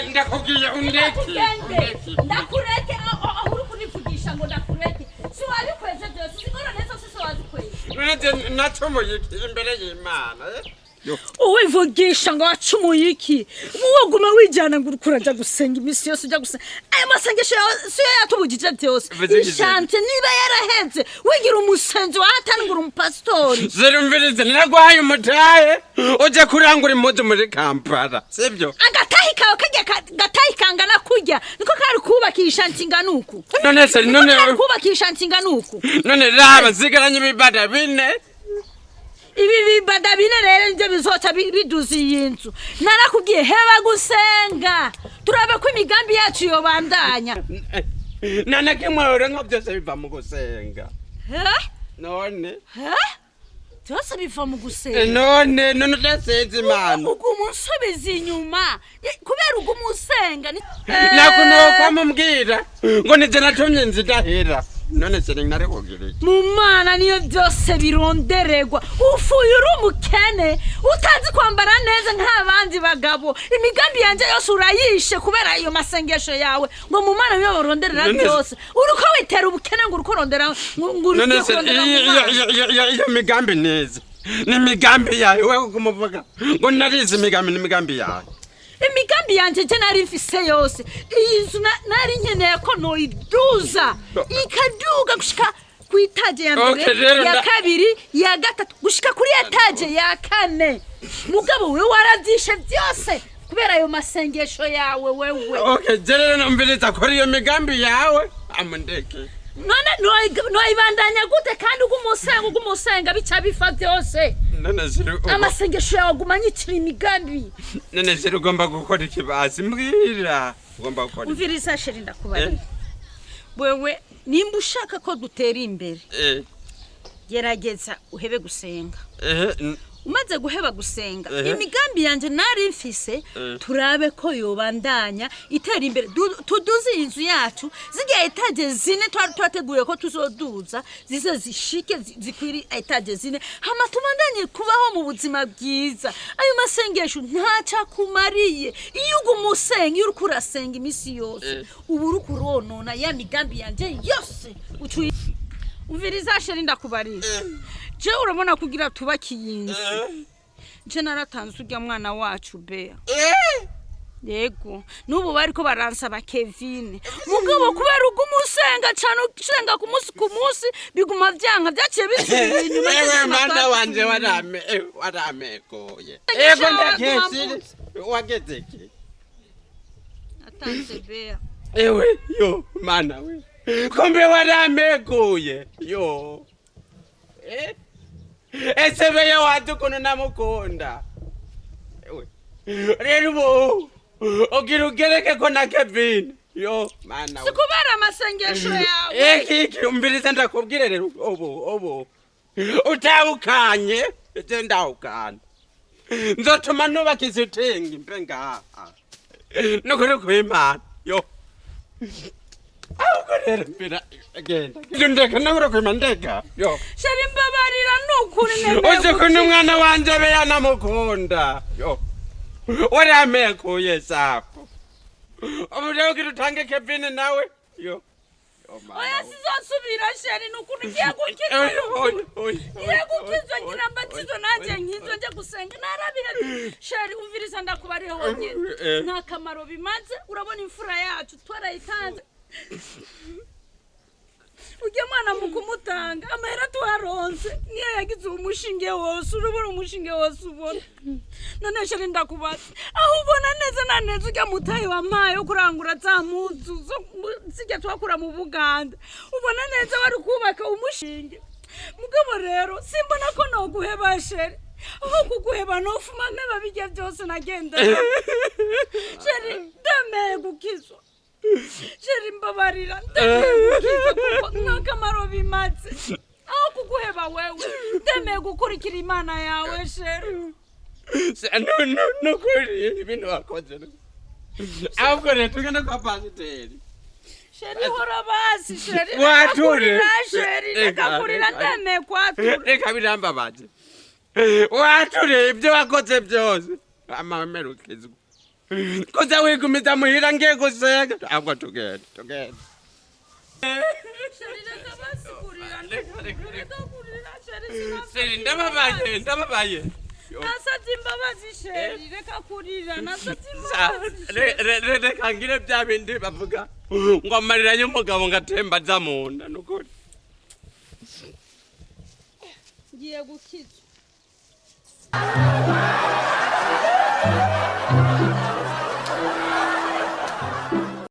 Ndakubwiye undeke. Ugende. Undeke. Ndakureke aho uri kurivugisha ngo ndakureke. Si wabikweze byose, ingorane zose si wazikweze. None je nacumuye iki imbere y'Imana, eh? Yo. Uwivugisha ngo wacumuye iki? Woguma wijyana ngo uriko uraja gusenga iminsi yose, ujya gusenga. Ayo masengesho yawe siyo yatubujije byose. Bivuze iki? Ishante niba yaraheze, wigira umusenzi wahatani ngo uri umupasitori. Zirumvirize, naraguhaye umutahe uje kurangura impuzu muri Kampala, sibyo? Agatahi kawe kajya gatahi kangana kurya niko kari kubakisha nsinga nuku. None se Niko none kari kubakisha nsinga nuku. None raba, nsigaranye ibibada bine. Ibi bibada bine rero nibyo bizoca biduza iyi nzu. Narakubwiye, heba gusenga, turabe ko imigambi yacu yobandanya. Nta kimwe urenga, byose biva mu gusenga. Eh? None Eh? Byose biva mu gusenga? None udasenze Imana. Uguma unsubiza inyuma kubera uguma usenga Nakunuko mubwira ngo nije natumye inzu idahera. None se nari kugira iki? Mu Mana niyo byose birondererwa. Ufuye uri umukene, utazi kwambara neza nk'abandi bagabo. Imigambi yanjye yose urayishe kubera ayo masengesho yawe ngo mu Mana niyo baronderera byose. Uriko witera ubukene ngo uriko urondera ngo uri None se kurondera mu iyo Mana. iyo migambi nize ni imigambi yawe? Wewe kumuvuga ngo narize imigambi, ni imigambi yawe. Imigambi yanjye je nari mfise yose, iyi nzu nari nkeneye ko noyiduza ikaduga gushika ku étage ya mbere, Okay, rero ya kabiri, ya gatatu, gushika kuri étage ya kane. Mugabo wewe waravyishe byose kubera ayo masengesho yawe wewe. Okay, je rero numviriza, kora iyo migambi yawe amundeke. None noyibandanya gute kandi uguma usenga, uguma usenga, bica bifa byose? None ziri Amasengesho yawe aguma anyicira imigambi. None ziri ugomba gukora ikibazi? Mbwira, ugomba gukora iki? Umviriza chéri, ndakubarira. Wewe nimba ushaka ko dutera imbere, gerageza uhebe gusenga. Umaze guheba gusenga, imigambi yanjye nari mfise, turabe ko yobandanya itera imbere. Tuduze iyi nzu yacu, zigiye étage zine twari twateguye ko tuzoduza, zize zishike zikwiri étage zine, hama tubandanye kubaho mu buzima bwiza. Ayo masengesho ntaco akumariye. Iyo uguma usenga, iyo uriko urasenga iminsi yose, uba uriko uronona ya migambi yanje yose. Umviriza chéri, ndakubarira. Je urabona, kugira tubake iyi nzu, je naratanze urya mwana wacu Bea. Yego, n'ubu bariko baransaba Kevin. Mugabo kubera uguma usenga cane, usenga ku munsi ku munsi, biguma vyanka, vyaciye bisubira inyuma. Ewe mana wanje, waramegoye. Ego, ndakesire wageze iki? Atanze Bea. Ewe yo mana we, kumbe warameguye yo. Ese Bea wazi ukuntu namukunda? Ewe, rero ubu ugira ugereke ko na Kevin, yo mana Si we. kubera amasengesho yawe. Iki iki, umviriza ndakubwire rero. Ubu utawukanye, ije ndawukana, nzotuma nubaka isitingi mpe ngaha, nukuri kw'Imana. Yo, ahubwo rero mbira genda ndeka, nukuri kw'Imana ndeka yo. Chéri, mbabarira nukuri, nemeye. Uzi ukuntu umwana wanje abe yanamukunda? Yo, waramekuye sapo. Ubu rero ugira utange Kevin nawe, yo. Yo, mana Oya, we. sizosubira chéri, nukuri ngiye gukizwa. Oya, oya, oya, Ngiye gukizwa, oya, ngira mbatizo oya, nanjye oya, nkizwe, nje gusenga. Narabihebye chéri. Umviriza ndakubariye honyine. Nta kamaro bimaze. Urabona imfura yacu twarayitanze. Ujya mwana mu kumutanga, amahera tuharonse niyo yagize uwo mushinge wose. Urabona umushinge wose ubona. None chéri, ndakubaza, aho ubona neza na neza ujya mutayi wampaye wo kurangura za mpuzu zo zijya twakura mu Buganda, ubona neza wari kubaka umushinge? Mugabo rero simbona ko noguheba chéri. Aho kuguheba nofuma mpeba bijya byose nagenda. Chéri, ndemeye gukizwa. Chéri, mbabarira, ndemeye gukizwa kuko nta kamaro bimaze. Aho kuguheba wewe, ndemeye gukurikira Imana yawe, chéri. Nukuri ibintu wakoze, ahubwo rero tugenda kwa pasiteri. Chéri, hora basi chéri. Wature. Reka kurira chéri, reka Reka, kurira. reka. Ndemeye kwatura. Reka birambabaje. Wature ibyo wakoze byose, amamera ukizwa. Kuza wigumiza muhira ngiye gusenga. Ahubwo tugende, tugende. Chéri, reka basi kurira. Reka, reka, reka. Reka kurira, chéri. Chéri, ndababaye, ndababaye. Nasabye imbabazi, chéri, reka kurira, nasabye Sa- imbabazi. Reka ngire bya bindi bavuga ngo amarira y'umugabo ngatemba aza mu nda, nukuri. Ngiye gukizwa.